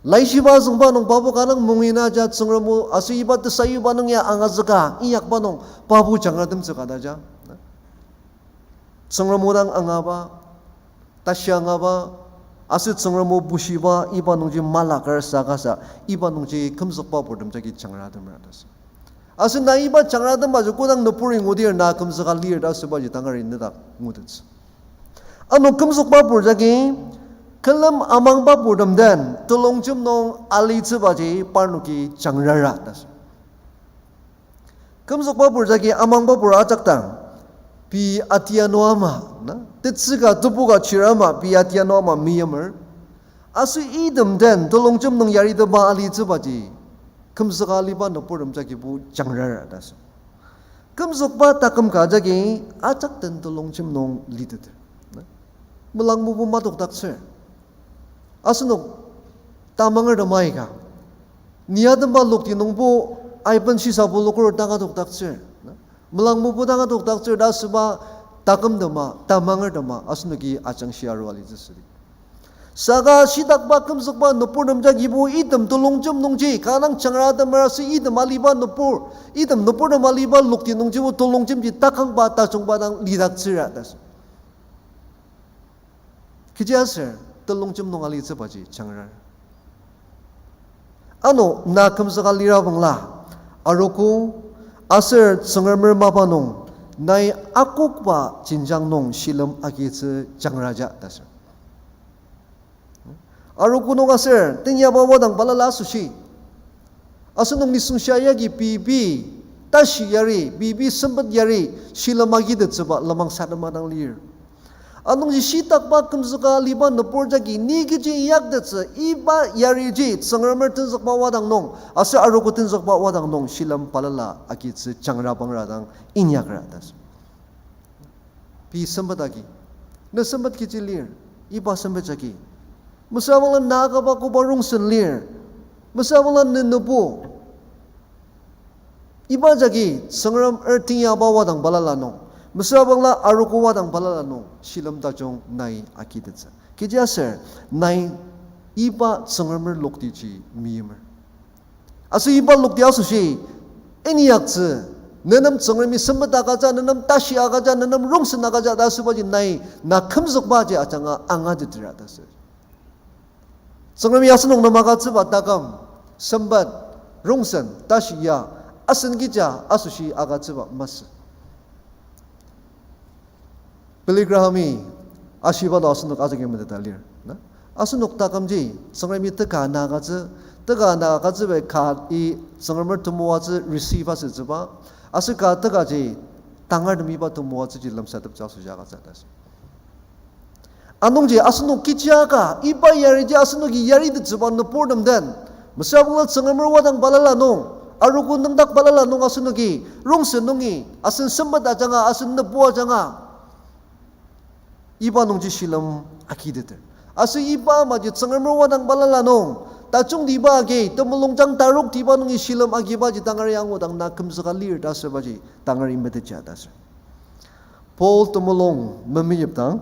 Laishiba azüngba nung pabo kanga dang mungina aja Tsüngrem o aser iba tesayuba nung ya angazüka inyakba nung pabo jangratemtsü ka ta aja. Tsüngrem o dang angaba, tashi angaba, aser Tsüngrem o bushiba, iba nungji malaker saka sa, iba nungji kümzükba purtem jagi jangratemer ta sü. Aser na iba jangratembaji kodang nüburi ngudir na kümzüka lir ta asübaji tangari nedak ngutettsü. Ano kümzükba pur jagi, külem amangba purtem den telongjem nung alitsübaji parnoki jangrara ta sü. Kümzükba pur jagi amangba pur ajak dang, pei atianu ama, na, tetsüka tebuka chir ama, pei atianu ama meimer. Aser item den telongjem nung yaritepa alitsübaji, kümzüka aliba nüburtem jagibo jangrara ta sü. Kümzükba taküm ka jagi ajak den telongjem nung liteter. Melangbubu madokdaktsür. Asenok tamangertem aika, ni atemba lokti nungbo aiben shisabo loker dang adokdaktsür. Melangbubu dang adokdaktsür ta asüba takümtema, tamangertema, asenoki ajangshi arua alitsü südi. Saka shitakba kümzükba nüburtem jagibo item telongjem nungji, kanga dang jangratemer aser item aliba nübur, item nüburtem aliba lokti nungjibo telongjemji takangba tajungba dang lidaktsüra ta sü. Kechiaser telongjem nung alitsübaji jangrar. Ano na kümzüka lira bangla, arogo aser Tsüngremer mapa nung nai akokba jenjang nung shilem agitsü jangraja ta sür. Arogo nung aser teinyaba wadang balala asoshi, asenok nisung shia yagi pei pei tashi yari, pei pei sempet yari, shilem agitettsüba lenmang sadema dang lir. Anungji shitakba kümzüka aliba nübur jagi ni kechi inyaktettsü iba yariji Tsüngremer tenzükba wadang nung aser arogo tenzükba wadang nung shilem balala agitsü jangra bangra dang inyakra ta sür. Pei sempet agi, ne sempet kechi lir, iba sempet jagi, mesüra bangla na akaba koba rongsen lir, mesüra bangla ne nübu, iba jagi Tsüngremer teinyaba wadang balala nung, mesüra bangla arogo wadang balala nung shilem tajung nai agitettsü. Kechiaser nai iba Tsüngremer loktiji meimer. Aser iba lokti asoshi inyaktsü, nenem Tsüngremi sempet agüja, nenem tashi agüja, nenem rongsen agüja ta asübaji nai na kümzükbaji ajanga angatettsüra ta sür. Tsüngremi asenok nem agütsüba taküm, sempet, rongsen, tashi ya, asen kija asoshi agütsüba masü. Billy Graham-i ashiba to asenok ajaki meteta lir, na? Asenok takümji Tsüngremi teka na agütsü, teka na agütsüba ka-i Tsüngremer temoatsü receive asütsüba, aser ka tekaji tangar temiba temoatsüji lemsateptsü asoshi agütsü ta sür. Anungji asenok kechi aka iba yariji asenoki yaritettsüba nüburtem den, mesüra bangla Tsüngremer wadang balala nung, arogo nüngdak balala nung asenoki rongsen nungi, asen sempet ajanga, asen nübu ajanga, iba nungji shilem agiteter. Aser iba amaji Tsüngremer wadang balala nung, tajungtiba agi temulungjang taroktiba nungi shilem agibaji tangari angudang na kümzüka lir ta asübaji tangari metettsü ta sür. Paul temulung memeyipdang,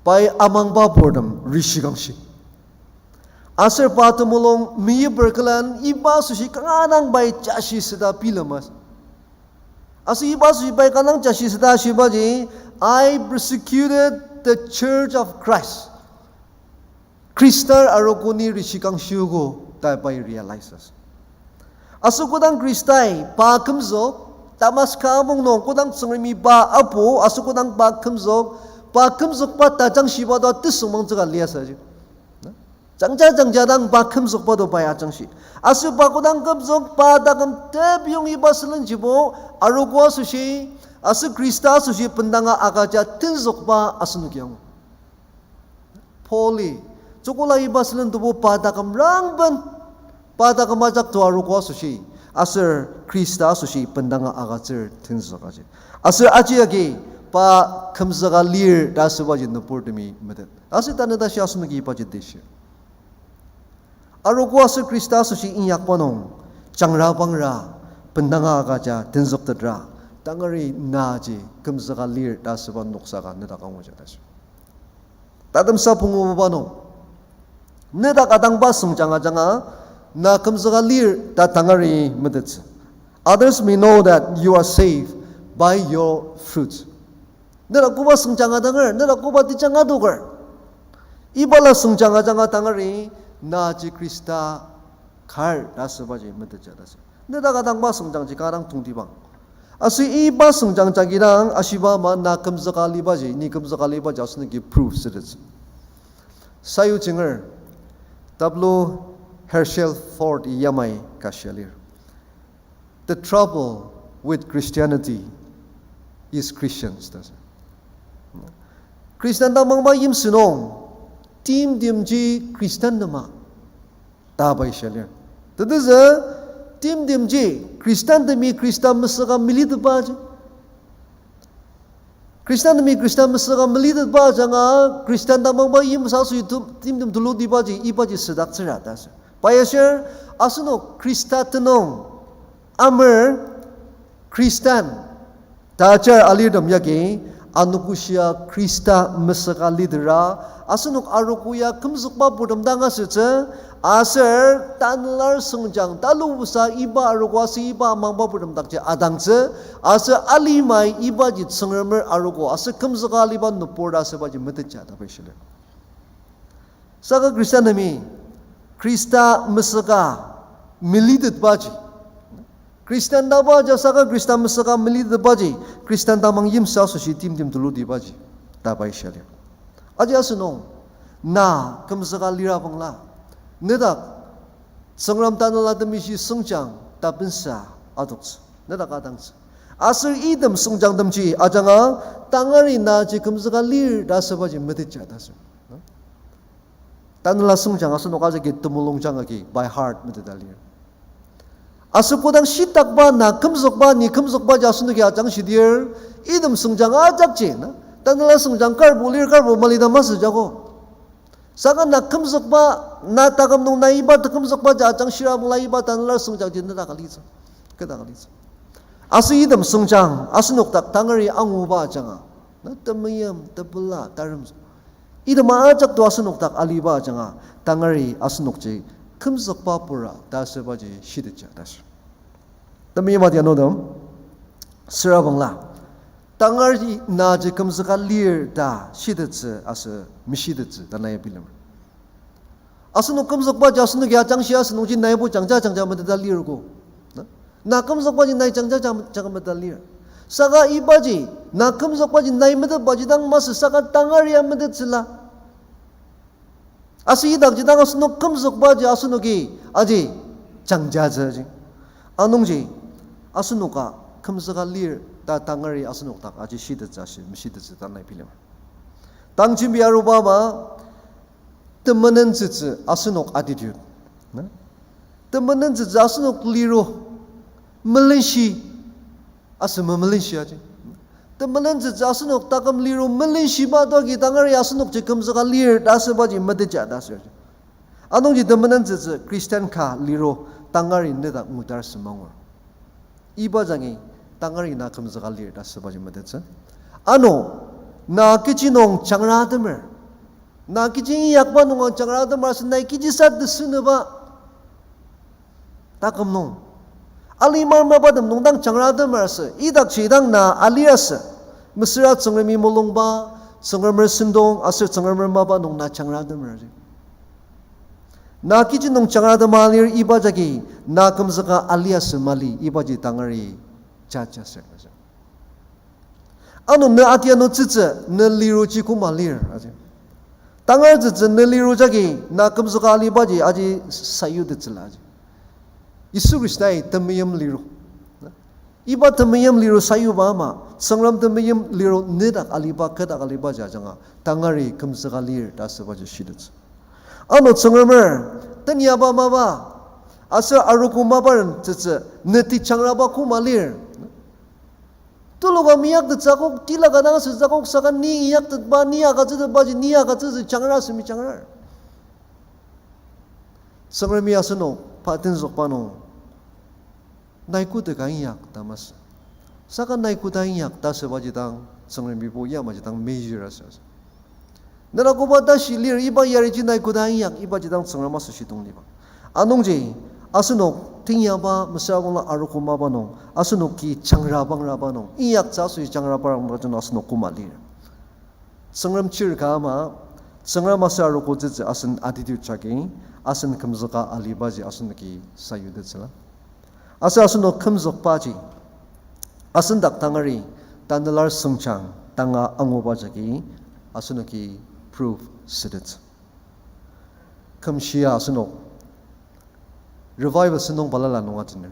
pai amangba purtem rishikangshi. Aser pa temulung meyiper külen iba asoshi kanga dang pai jashi süda bilema. Aser iba asoshi pai kanga dang jashi süda ashibaji, I persecuted the church of Christ. Khristan arogo ni rishikangshigo ta pai realize asü. Aser kodang Khristai pa kümzük, Damaska mung nung kodang Tsüngremi pa apu, aser kodang pa kümzük, pa kümzükba tajangshiba to tesüngmangtsüka liasü ji. Jangja jangja dang pa kümzükba to pai ajangshi. Aser pa kodang kümzük, pa taküm tepiyong iba sülenjibo, arogo asoshi, aser Khrista asoshi bendanga agüja tenzükba asenoki angu. Paul-i, tsükula iba sülen tebu pa taküm rangben, pa taküm ajak to arogo asoshi, aser Khrista asoshi bendanga agütsür tenzükaji. Aser aji agi pa kümzüka lir ta asübaji nüburtemi metet. Aser tanü tashi asenoki ibaji dishir. Arogo aser Khrista asoshi inyakba nung, jangra bangra, bendanga agüja tenzüktetra, tangari naji kümzüka lir ta asüba noksa ka nedak anguja ta sür. Tatemsa punguba nung, nedak atangba süngjang ajanga, na kümzüka lir ta tangari metettsü. Others may know that you are saved by your fruits. Nedak koba süngjang adanger, nedak koba tejang adoker. Ibala süngjang ajanga tangari, naji Khrista kar ta asübaji metetja ta asür. Nedak adangba süngjangji kanga dang tongtibang. Aser iba süngjang jagi dang ashiba ama na kümzüka alibaji, ni kümzüka alibaji asenoki proof sütettsü. Sayujinger W. Herschel Ford-i yamai ka shia lir. The trouble with Christianity is Christians, ta sür. Khristan tamangba yimsü nung, timtemji Khristan tema, ta pai shia lir. Tetezü, timtemji Khristantemi Khrista mesüka melitetbaji. Khristanemi Khrista mesüka melitetba ajanga, Khristan tamangba yimsü asoshi tu-, timtem tulutibaji, ibaji südaktsüra ta sür. Pai ashir, asenok Khrista tenüng amer Khristan ta ajar alirtem yagi, anogoshia Khrista mesüka litera, asenok arogo ya kümzükba purtem dang asütsü, aser tanela süngjang talubusa iba arogo aser iba amangba purtem dakji adangtsü, aser alimai ibaji Tsüngremer arogo aser kümzüka aliba nübur ta asübaji metetja ta pai shia lir. Saka Khristanemi Khrista mesüka melitetbaji, Khristan taba ja saka Khrista mesüka melitetbaji, Khristan tamang yimsü asoshi timtem tulutibaji ta pai shia lir. Aji asenok na kümzüka lira bangla, nedak Tsüngrem tanela temeshi süngjang ta bensa adoktsü, nedak adangtsü. Aser item süngjangtemji ajanga, tangari naji kümzüka lir ta asübaji metetja ta sür. Tanela süngjang asenok ajaki temulungjang agi by heart meteta lir. Aser kodang shitakba na kümzükba, ni kümzükbaji asenoki ajangshidir, item süngjang ajakji na, tanela süngjang karbo lir, karbo mali ta masü jako. Saka na kümzükba, na taküm nung na iba tekümzükbaji ajangshira bangla iba tanela süngjangji nedak alitsü, kü dak alitsü. Aser item süngjang asenok dak tangari anguba ajanga, na temeim, tepela, taremzük, item ajak to asenok dak aliba ajanga, tangari asenokji kümzükba pura ta asübaji shitetja ta sür. Temeim atianutem, süra bangla, tangari naji kümzüka lir ta shitettsü aser meshitettsü ta nai bilemer. Asenok kümzükbaji asenoki ajangshi asünungji naibo jangja jangja meteta lirko. Na, na kümzükbaji nai jangja jang-, jangja meteta lir. Saka ibaji, na kümzükbaji nai metetbaji dang masü saka tangari ya metettsüla. Aser idakji dang asenok kümzükbaji asenoki aji jangjatsüji. Anungji asenoka kümzüka lir ta tangari asenok dak aji shitettsü ashi meshitettsü ta nai bilemer. Tang jembi aruba ama, temenentsütsü asenok attitude. Na? Temenentsütsü asenok liro, melenshi, aser memelenshi aji. Temenentsütsü asenok taküm liro melenshiba toki tangari asenokji kümzüka lir ta asübaji metetja ta asüji. Anungji temenentsütsü Christian ka liro tangari nedak ngudar semangur. Iba jangi tangari na kümzüka lir ta asübaji metettsü. Ano, na kechi nung jangratemer. Na kechi inyakba nung jangratemer aser nai kechisa tesüneba taküm nung, alima mapatem nung dang jangratemer aser, idakji dang na alir aser, mesüra Tsüngremi mulungba, Tsüngremer sentong aser Tsüngremer mapa nung na jangratemer aji. Na kechi nung jangratema lir iba jagi, na kümzüka ali aser mali ibaji tangari jaja ser aji. Ano ne atianu tsütsü ne liroji koma lir aji. Tangar tsütsü ne liro jagi na kümzüka alibaji aji sayutettsüla aji. Yisu Khristai temeim liro. Iba temeim liro sayuba ama, Tsüngrem temeim liro nedak aliba, kü dak alibaji ajanga, tangari kümzüka lir ta asübaji shitettsü. Ano Tsüngremer, tenyaba mapa, aser arogo maparen tsütsü, ne tejangraba koma lir. Tuluka meyaktettsü akok, tila ka dang asütsü akok, saka ni inyaktetba, ni agütsütetbaji, ni agütsütsü jangra asü mejangrar. Tsüngremi asenok pa tenzükba nung, nai koda ka inyak ta masü. Saka nai koda inyak ta asübaji dang, Tsüngremibo yamaji dang measure asü. Nela koba tashi lir iba yariji nai koda inyak ibaji dang Tsüngrem asoshi tongtibang. Anungji, asenok tenyaba mesüra bangla arogo mapa nung, asenoki jangrabangraba nung, inyaktsü asoshi jangrabangraba nung asenok koma lir. Tsüngrem chir ka ama, Tsüngrem aser arogotsütsü asen attitude jagi, asen kümzüka alibaji asenoki sayutettsüla. Aser asenok kümzükbaji, asen dak tangari, tanelar süngjang tanga anguba jagi, asenoki proof sütettsü. Kümshia asenok revival sentong balala nung atener.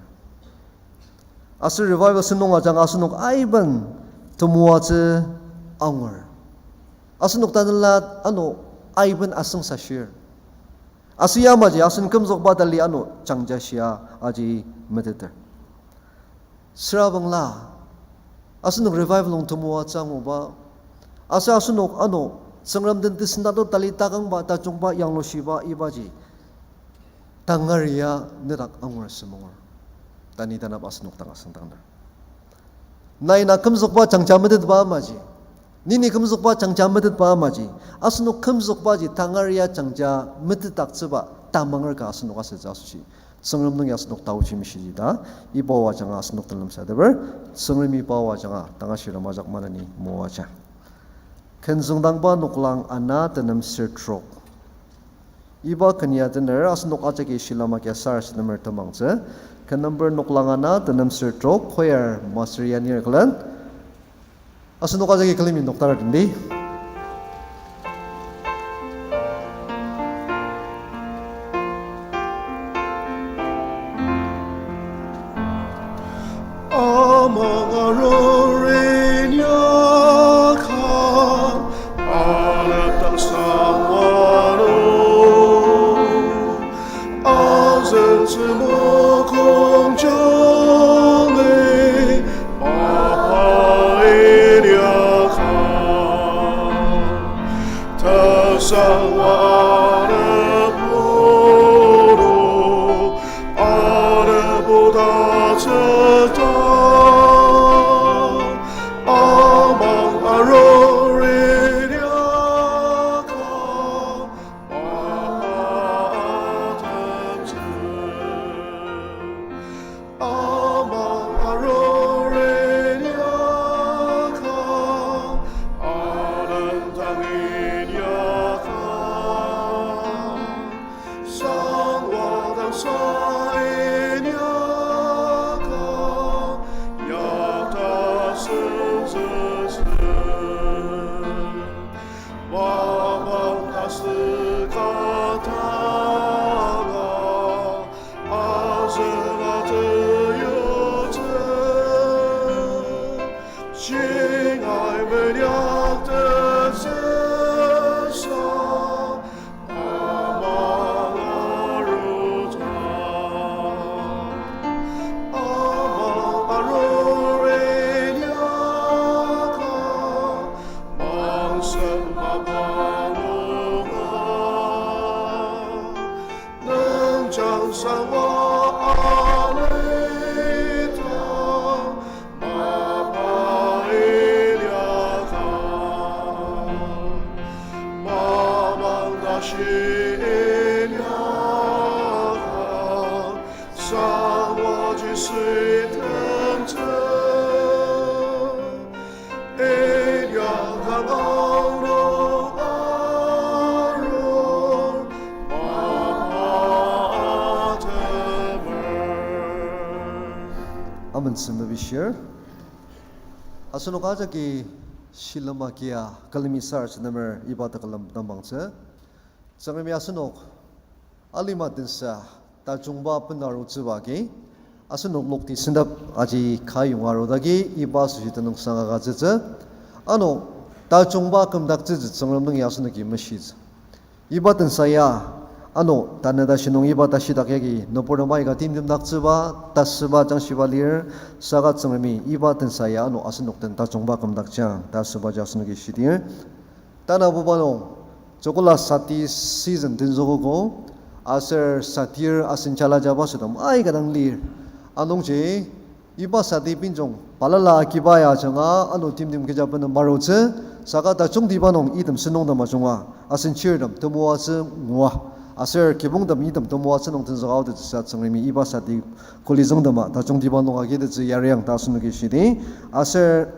Aser revival sentong ajanga asenok aiben temoatsü angur. Asenok tanela ano aiben asüngsashir. Aser yamaji asen kümzükba tali ano jangja shia aji meteter. Süra bangla, asenok revival nung temoatsü anguba, aser asenok ano Tsüngrem den tesendakto tali takangba tajungba yanglushiba ibaji tangari ya nedak angur semonger. Tani tanap asenok dang asüngdangner. Nai na kümzükba jangja metetba amaji, nini kümzükba jangja metetba amaji, asenok kümzükbaji tangari ya jangja metetdaktsüba tamanger ka asenok asütsü asoshi Tsüngrem nung ya asenok taochi mishiji ta, iba o ajanga asenok den lemsateper, Tsüngremi iba o ajanga tanga shirem ajak maneni moaja. Ken züngdangba noklang ana tenem ser trok. Iba ken ya tener asenok ajaki shilem agia sarasademer temangtsü, ken number noklang ana tenem ser trok, choir master ya nir külen. Asenok ajaki külemi noktarar tendi. Amang aruren yakang, anepdaksang wano, asen tsümokong jali, mapa inyaka. Tasangwa anepodo, anepoda tsüta, amang aruren yakang, mapa atemtsü. Amang aruren yakang, anepdang inyaka. Sangwa dang sa inyaka, yakta senzüzü. Mapang tasü katanga, azüng ateyutsü, jingai menyak tetsüsa, amang aruta, amang aruren yakang, mangsen mapa nunga. Nungjang sangwa alita, mapa inyaka. Mamang tashi inyaka, sangwa ji sütemtsü. Inyakang aonung arur, mapa atemer. Amen, sendabishir. Asenok ajaki shilem agia külemi sarasademer iba tekülem temangtsü. Tsüngremi asenok alima tensa tajungba benarutsüba agi, asenok lokti sendap aji kayonga arudagi iba asoshi tenüngsang agütsütsü. Ano tajungba kümdaktsütsü Tsüngrem nungi asenoki meshitsü. Iba tensa ya, ano tanü tashi nung iba tashidak yagi nüburtem aika timtemdaktsüba, tasüba jangshiba lir, saka Tsüngremi iba tensa ya ano asenok den tajungba kümdakjang ta asübaji asenoki shidir. Tanabuba nung, jokola sati season tenzükogo, aser satir asen jala jaba sütem aika dang lir. Anungji, iba sati benjong balala akiba ya ajanga ano timtem kecha bena marutsü, saka tajungtiba nung item sentongtem ajunga, asen chirtem temoatsü ngua, aser kibongtem item temoatsü nung tenzüka aotettsüsa Tsüngremi iba sati kuli züngtema tajungtiba nung agitettsü yariang ta asenoki shidi, aser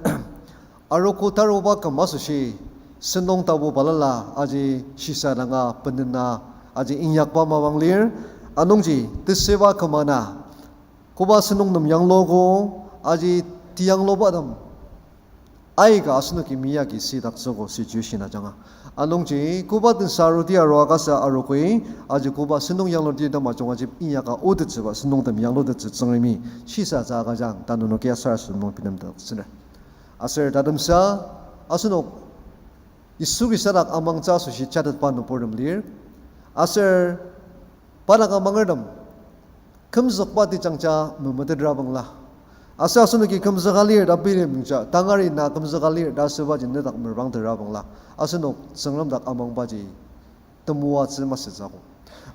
arogo taruba küm asoshi, Sentong tapu balala aji shisa danga benena aji inyakba mapang lir. Anungji tesüiba kümana koba sentong nem yangluogo, aji tiyanglubatem aika asenoki meyagi sidaktsüogo situation ajanga. Anungji koba tensa aruti arua kasa arogoi, aji koba sentong yangluti tem ajunga aji inyaka otettsüba sentongtem yanglutettsü Tsüngremi shisa tsüka jang ta nenoki sarasadem nung bilemdaktsüner. Aser tatemsa asenok Yisu Khrista dak amangtsü asoshi jatetba nüburtem lir. Aser pa dak amangertem kümzükba tejangja memetetra bangla. Aser asenoki kümzüka lir ta bilemja, tangari na kümzüka lir ta asübaji nedak merangtera bangla. Asenok Tsüngrem dak amangbaji temoatsü masütsüogo.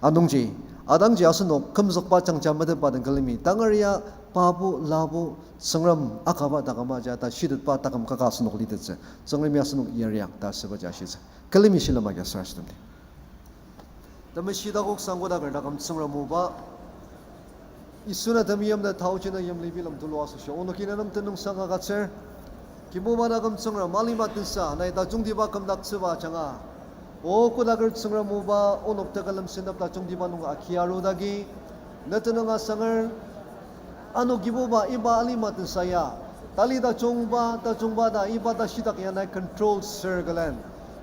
Anungji, atangji asenok kümzükba jangja metetba den külemi, tangari ya pabo labo Tsüngrem akaba taküm aja ta shitetba taküm kaka asenok litettsü. Tsüngremi asenok yariang ta asübaji ashitsü. Külemi shilem agi sarasademdi. Temeshi takok sangko taker taküm Tsüngrem oba, Yisu na temeim na taochi na yimli bilem tulu asoshi onoki na nem tenüngsang agütsür. Kibuba taküm Tsüngrem, alima tensa nai tajungtiba kümdaktsüba ajanga, o kodaker Tsüngrem oba, onok tekülem sentep tajungtiba nung aki arudagi ne tenüng asanger. Ano Kibuba iba alima tensa ya tali tajungba tajungba ta iba tashidak ya nai control sür külen,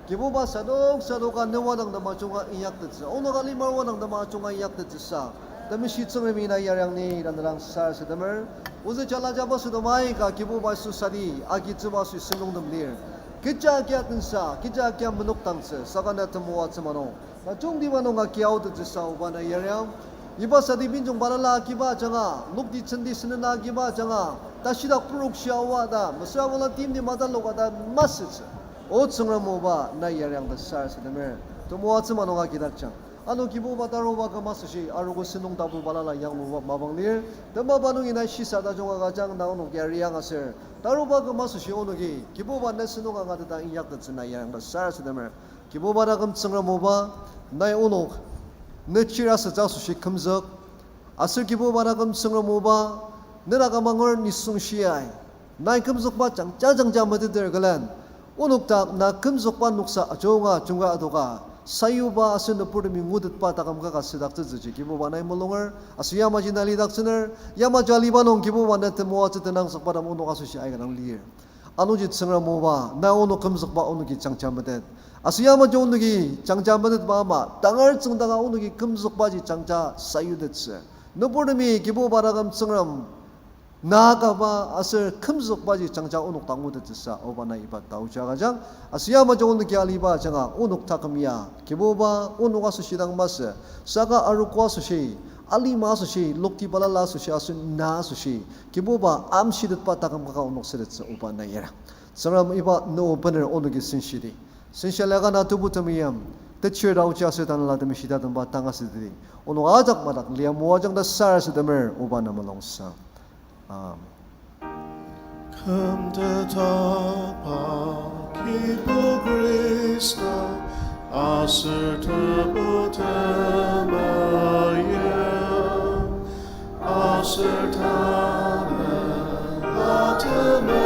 Kibuba sadok sadoka ne wadang tema ajunga inyaktettsü, onok alimar wadang tema ajunga inyaktettsüsa, Temeshi Tsüngremi na yariang ni ta ne dang sarasademer. Ozü jala jabaso tem aika Kibuba Yisu sadi agitsüba asoshi sentongtem lir. Kecha kia tensa, kecha kia menokdangtsü, saka na temoatsü ma nung tajungtiba nung aki aotettsüsa oba na yariang. Iba sadi benjung balala agiba ajanga, lokti tsündi senena agiba ajanga, tashidak purok shia oa ta mesüra bala timti mataloka ta masütsü, o Tsüngrem oba na yariang ta sarasademer. Temoatsü ma nung agidakjang. Ano Kibuba taruba küm asoshi arogo sentong tapu balala yangluba mapang lir. Temaba nungi nai shisa tajung agüjang, na onok yariang aser taruba küm asoshi onoki Kibuba ne sentong angateta inyaktettsü na yariang ta sarasademer. Kibuba taküm Tsüngrem oba, nai onok ne chir asütsü asoshi kümzük. Aser Kibuba taküm Tsüngrem oba, ne dak amanger nisung shiai, nai kümzükba jangja jangja meteter külen, onok dak na kümzükba noksa ajunga junga adoka sayuba aser nüburtemi ngutetba taküm kaka südaktsütsüji Kibuba nai mulunger aser yamaji na lidaktsüner. Yamaji aliba nung Kibuba na temoatsü tenangzükba dang onok asoshi aika dang lir. Anungji Tsüngrem oba, na onok kümzükba onoki jangja metet. Aser yamaji onoki jangja metetba ama tangar tsüngdanga onoki kümzükbaji jangja sayutettsü. Nüburtemi Kibuba taküm Tsüngrem, na kaba aser kümzükbaji jangja onok dang ngutettsüsa oba nai iba taochi agüjang. Aser yamaji onoki aliba ajanga onok taküm ya Kibuba onok asoshi dang masü, saka arogo asoshi, alima asoshi, lokti balala asoshi aser na asoshi Kibuba amshitetba taküm kaka onok sütettsü oba na yariang. Tsüngrem iba ne o bener onoki senshidi. Senshia liaka na tebu temeim, techir taochi aser tanela temeshitatemba tang asüdi, onok ajak madak lia moajang ta sarasademer oba na mulungsang. Amen. Kümtetba Kibu Khrista, aser tebu temeim, aser tanela temeim.